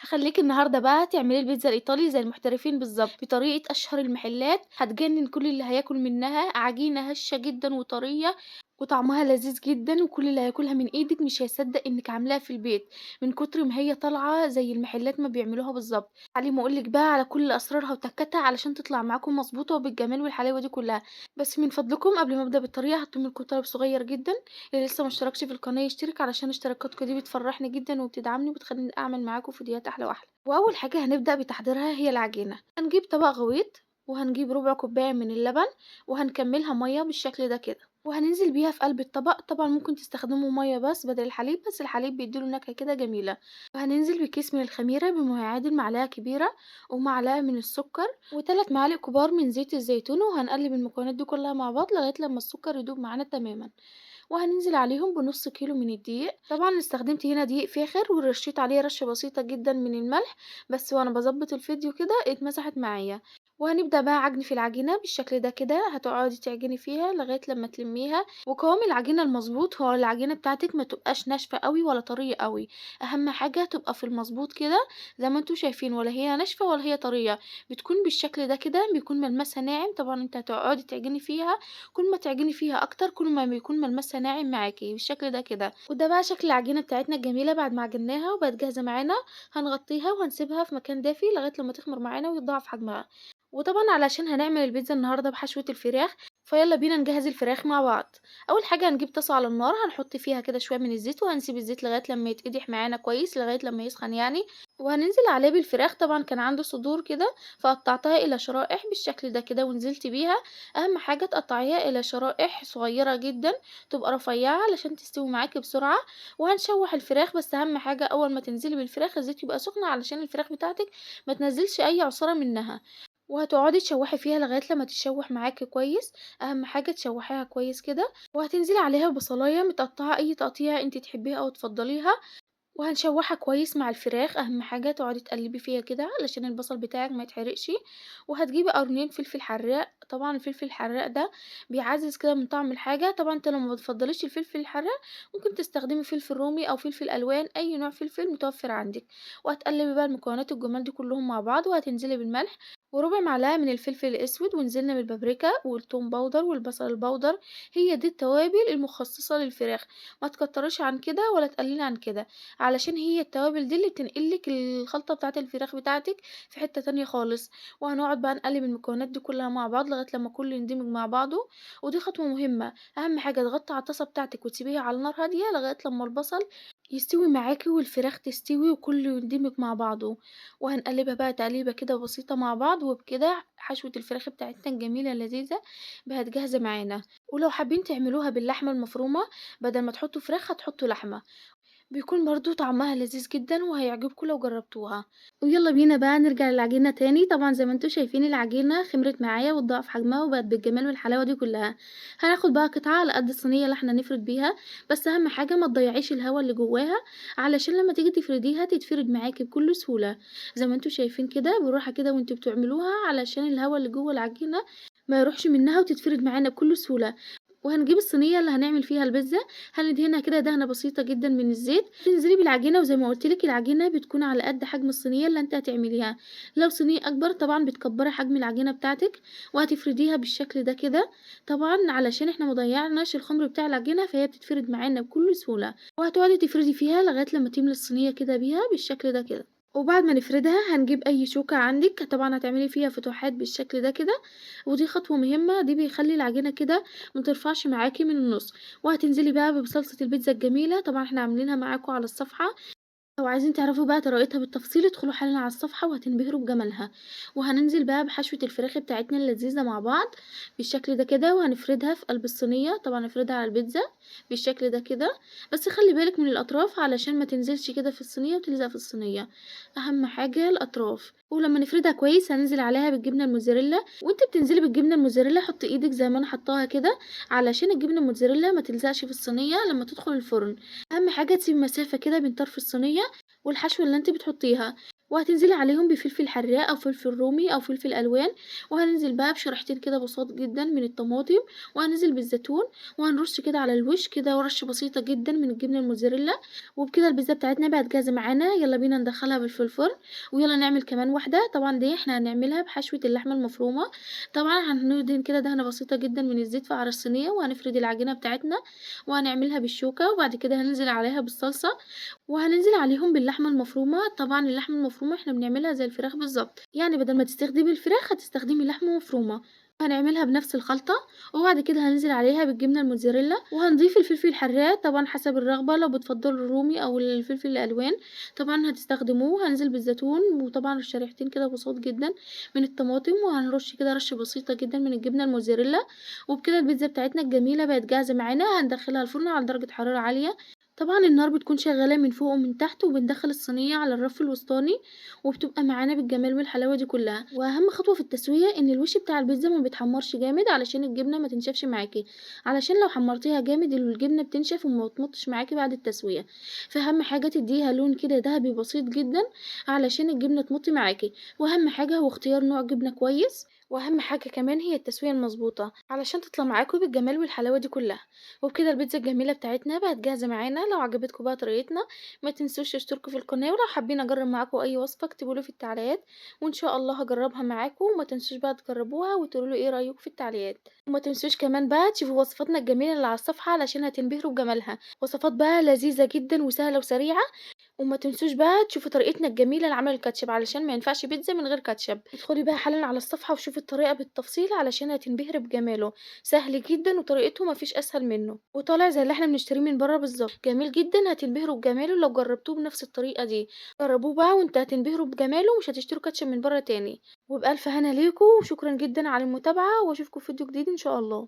هاخلّيكِ النهارده بقى تعملي البيتزا الإيطالي زي المحترفين بالضبط، بطريقة أشهر المحلات، هتجنن كل اللي هياكل منها، عجينة هشة جدًا وطرية وطعمها لذيذ جدًا، وكل اللي هياكلها من إيدِك مش هيصدق إنِّك عاملاها في البيت، من كتر ما هي طالعة زي المحلات ما بيعملوها بالضبط. تعالي أمّا أقول لِك بقى على كل أسرارها وتكاتها علشان تطلع معاكم مضبوطة وبالجمال والحلاوة دي كلها. بس من فضلكم قبل ما أبدأ بالطريقة هاطلب منكم طلب صغير جدًا، اللي لسه ما اشتركش في القناة يشترك علشان اشتراكاتكم دي بتفرحني جدًا وبتدعمني وبتخليني أعمل معاكم فيديوهات أحلى وأحلى. وأول حاجة هنبدأ بتحضيرها هي العجينة. هنجيب طبق غويط وهنجيب ربع كوباية من اللبن وهنكملها مية بالشكل ده كده، وهننزل بيها في قلب الطبق. طبعا ممكن تستخدموا مية بس بدل الحليب، بس الحليب بيديله نكهة كده جميلة. وهننزل بكيس من الخميرة بما يعادل معلقة كبيرة ومعلقة من السكر وثلاث معالق كبار من زيت الزيتون، وهنقلب المكونات دي كلها مع بعض لغاية لما السكر يدوب معانا تماما. وهننزل عليهم بنص كيلو من الدقيق. طبعا استخدمت هنا دقيق فاخر ورشيت عليه رشة بسيطة جدا من الملح، بس وانا بظبط الفيديو كده اتمسحت معايا. وهنبدأ بقى عجن في العجينة بالشكل ده كده، هتقعدي تعجني فيها لغاية لما تلميها. وقوام العجينة المظبوط هو العجينة بتاعتك ما تبقاش ناشفة قوي ولا طرية قوي، اهم حاجة تبقى في المظبوط كده زي ما انتم شايفين، ولا هي ناشفة ولا هي طرية، بتكون بالشكل ده كده، بيكون ملمسها ناعم. طبعا انت هتقعدي تعجني فيها، كل ما تعجني فيها اكتر كل ما بيكون ملمسها ناعم معاكي بالشكل ده كده. وده بقى شكل العجينة بتاعتنا الجميلة بعد ما عجناها وبقت جاهزة معانا. هنغطيها وهنسيبها في مكان دافي لغاية لما تخمر معانا ويتضاعف حجمها. وطبعا علشان هنعمل البيتزا النهارده بحشوة الفراخ، فيلا بينا نجهز الفراخ مع بعض. اول حاجه هنجيب طاسه على النار، هنحط فيها كده شويه من الزيت، وهنسيب الزيت لغايه لما يتقدح معانا كويس، لغايه لما يسخن يعني. وهننزل عليه بالفراخ. طبعا كان عنده صدور كده فقطعتها الى شرائح بالشكل ده كده ونزلت بيها. اهم حاجه تقطعيها الى شرائح صغيره جدا تبقى رفيعه علشان تستوي معاكي بسرعه. وهنشوح الفراخ، بس اهم حاجه اول ما تنزلي بالفراخ الزيت يبقى سخن علشان الفراخ بتاعتك ما تنزلش اي عصاره منها. وهتقعدي تشوحي فيها لغاية لما تتشوح معاكي كويس، اهم حاجة تشوحيها كويس كده. وهتنزلي عليها بصلاية متقطعة اي تقطيع انتي تحبيها او تفضليها، وهنشوحها كويس مع الفراخ. اهم حاجة تقعدي تقلبي فيها كده علشان البصل بتاعك ما يتحرقش. وهتجيبي قرنين فلفل حراق، طبعا الفلفل الحراق ده بيعزز كده من طعم الحاجة. طبعا انت لو ما بتفضليش الفلفل الحراق ممكن تستخدمي فلفل رومي او فلفل الوان، اي نوع فلفل متوفر عندك. وهتقلبي بقى المكونات الجمال دي كلهم مع بعض، وهتنزلي بالملح وربع معلقة من الفلفل الأسود، ونزلنا بالبابريكا والثوم powder والبصل ال powder. هي دي التوابل المخصصة للفراخ، ما تكتريش عن كده ولا تقللي عن كده، علشان هي التوابل دي اللي بتنقلك الخلطة بتاعة الفراخ بتاعتك في حتة تانية خالص. وهنقعد بقى نقلب المكونات دي كلها مع بعض لغاية لما كله يندمج مع بعضه. ودي خطوة مهمة، أهم حاجة تغطي على الطاسة بتاعتك وتسيبيها على نار هادية لغاية لما البصل يستوي معاكي والفراخ تستوي وكله يندمج مع بعضه. وهنقلبها بقى تقليبة كده بسيطة مع بعض، وبكده حشوة الفراخ بتاعتنا الجميلة اللذيذة بقت جاهزة معانا. ولو حابين تعملوها باللحمة المفرومة بدل ما تحطوا فراخ هتحطوا لحمة، بيكون برضو طعمها لذيذ جدا وهيعجبكم لو جربتوها. ويلا بينا بقى نرجع للعجينة تاني. طبعا زي ما انتم شايفين العجينة خمرت معايا واتضاعف حجمها وبقت بالجمال والحلاوة دي كلها. هناخد بقى قطعة على قد الصينية اللي احنا نفرد بيها، بس اهم حاجة ما تضيعيش الهوا اللي جواها علشان لما تيجي تفرديها تتفرد معاكي بكل سهولة. زي ما انتم شايفين كده بالراحة كده وانتوا بتعملوها علشان الهوا اللي جوه العجينة ما يروحش منها وتتفرد معانا بكل سهولة. وهنجيب الصينية اللي هنعمل فيها البيتزا، هندهنها كده دهنة بسيطة جدا من الزيت. تنزلي بالعجينة، وزي ما قلت لك العجينة بتكون على قد حجم الصينية اللي انت هتعمليها. لو صينية اكبر طبعا بتكبري حجم العجينة بتاعتك وهتفرديها بالشكل ده كده. طبعا علشان احنا ما ضيعناش الخمر بتاع العجينة فهي بتتفرد معانا بكل سهولة. وهتقعدي تفردي فيها لغاية لما تملي الصينية كده بيها بالشكل ده كده. وبعد ما نفردها هنجيب اي شوكة عندك، طبعا هتعملي فيها فتوحات بالشكل ده كده، ودي خطوة مهمة، دي بيخلي العجينة كده ما ترفعش معاكي من النص. وهتنزلي بقى بصلصة البيتزا الجميلة، طبعا احنا عاملينها معاكم على الصفحة، لو عايزين تعرفوا بقى طريقتها بالتفصيل ادخلوا حالا على الصفحة وهتنبهروا بجمالها. وهننزل بقى بحشوة الفراخ بتاعتنا اللذيذة مع بعض بالشكل ده كده، وهنفردها في قلب الصينية. طبعا هنفردها على البيتزا بالشكل ده كده، بس خلي بالك من الأطراف علشان ما تنزلش كده في الصينية وتلزق في الصينية، أهم حاجة الأطراف. ولما نفردها كويس هننزل عليها بالجبنة الموتزاريلا، وانت بتنزلي بالجبنة الموتزاريلا حطي ايدك زي ما انا حطاها كده علشان الجبنة الموتزاريلا ما تلزقش في الصينية لما تدخل الفرن. أهم حاجة تسيبي مسافة كده بين طرف الصينية والحشوة اللي انت بتحطيها. وهتنزلي عليهم بفلفل حراق أو فلفل رومي أو فلفل ألوان، وهننزل بقى بشريحتين كده بساط جدًا من الطماطم، وهننزل بالزيتون، وهنرش كده على الوش كده رشة بسيطة جدًا من الجبنة الموتزاريلا. وبكده البيتزا بتاعتنا بقت جاهزة معانا. يلا بينا ندخلها في الفرن، ويلا نعمل كمان واحدة. طبعًا دي إحنا هنعملها بحشوة اللحمة المفرومة. طبعًا هندهن كده دهنة بسيطة جدًا من الزيت في على الصينية، وهنفرد العجينة بتاعتنا، وهنعملها بالشوكة، وبعد كده هننزل عليها بالصلصة، وهننزل عليهم باللحمة المفرومة. طبعًا اللحمة المفرومة إحنا بنعملها زي الفراخ بالضبط، يعني بدل ما تستخدمي الفراخ هتستخدمي لحمة مفرومة. هنعملها بنفس الخلطة، وبعد كده هننزل عليها بالجبنة الموتزاريلا، وهنضيف الفلفل الحراق طبعًا حسب الرغبة، لو بتفضلوا الرومي أو الفلفل الألوان طبعًا هتستخدموه. هننزل بالزيتون، وطبعًا شريحتين كده بساط جدًا من الطماطم، وهنرش كده رشة بسيطة جدًا من الجبنة الموتزاريلا. وبكده البيتزا بتاعتنا الجميلة بقت جاهزة معانا. هندخلها الفرن على درجة حرارة عالية، طبعًا النار بتكون شغالة من فوق ومن تحت، وبندخل الصينية على الرف الوسطاني، وبتبقى معانا بالجمال والحلاوة دي كلها. وأهم خطوة في التسوية إن الوش بتاع البيتزا ما بيتحمرش جامد علشان الجبنة ما تنشفش معاكي، علشان لو حمرتيها جامد الجبنة بتنشف وما بتمطش معاكي بعد التسوية. فأهم حاجة تديها لون كده ذهبي بسيط جدًا علشان الجبنة تمط معاكي. وأهم حاجة هو اختيار نوع جبنة كويس، وأهم حاجة كمان هي التسوية المظبوطة علشان تطلع معاكم بالجمال والحلاوة دي كلها. وبكده البيتزا الجميلة بتاعتنا بقت جاهزة معانا. لو عجبتكم بقى طريقتنا ما تنسوش تشتركوا في القناة، ولو حابين أجرب معاكم أي وصفة اكتبوا لي في التعليقات وإن شاء الله هجربها معاكم. وما تنسوش بقى تجربوها وتقولوا لي إيه رأيكم في التعليقات. وما تنسوش كمان بقى تشوفوا وصفاتنا الجميلة اللي على الصفحة علشان هتنبهروا بجمالها، وصفات بقى لذيذة جدا وسهلة وسريعة. وما تنسوش بقى تشوفوا طريقتنا الجميلة لعمل الكاتشب علشان ما ينفعش بيتزا من غير كاتشب. ادخلي بقى حالا على الصفحة وشوفي الطريقة بالتفصيل علشان هتنبهري بجماله، سهل جدا وطريقته ما فيش اسهل منه، وطالع زي اللي احنا بنشتريه من بره بالظبط، جميل جدا. هتنبهروا بجماله لو جربتوه بنفس الطريقة دي. جربوه بقى وانت هتنبهروا بجماله، ومش هتشتروا كاتشب من بره تاني. وبألف هنا ليكم، وشكرا جدا على المتابعة، واشوفكم في فيديو جديد ان شاء الله.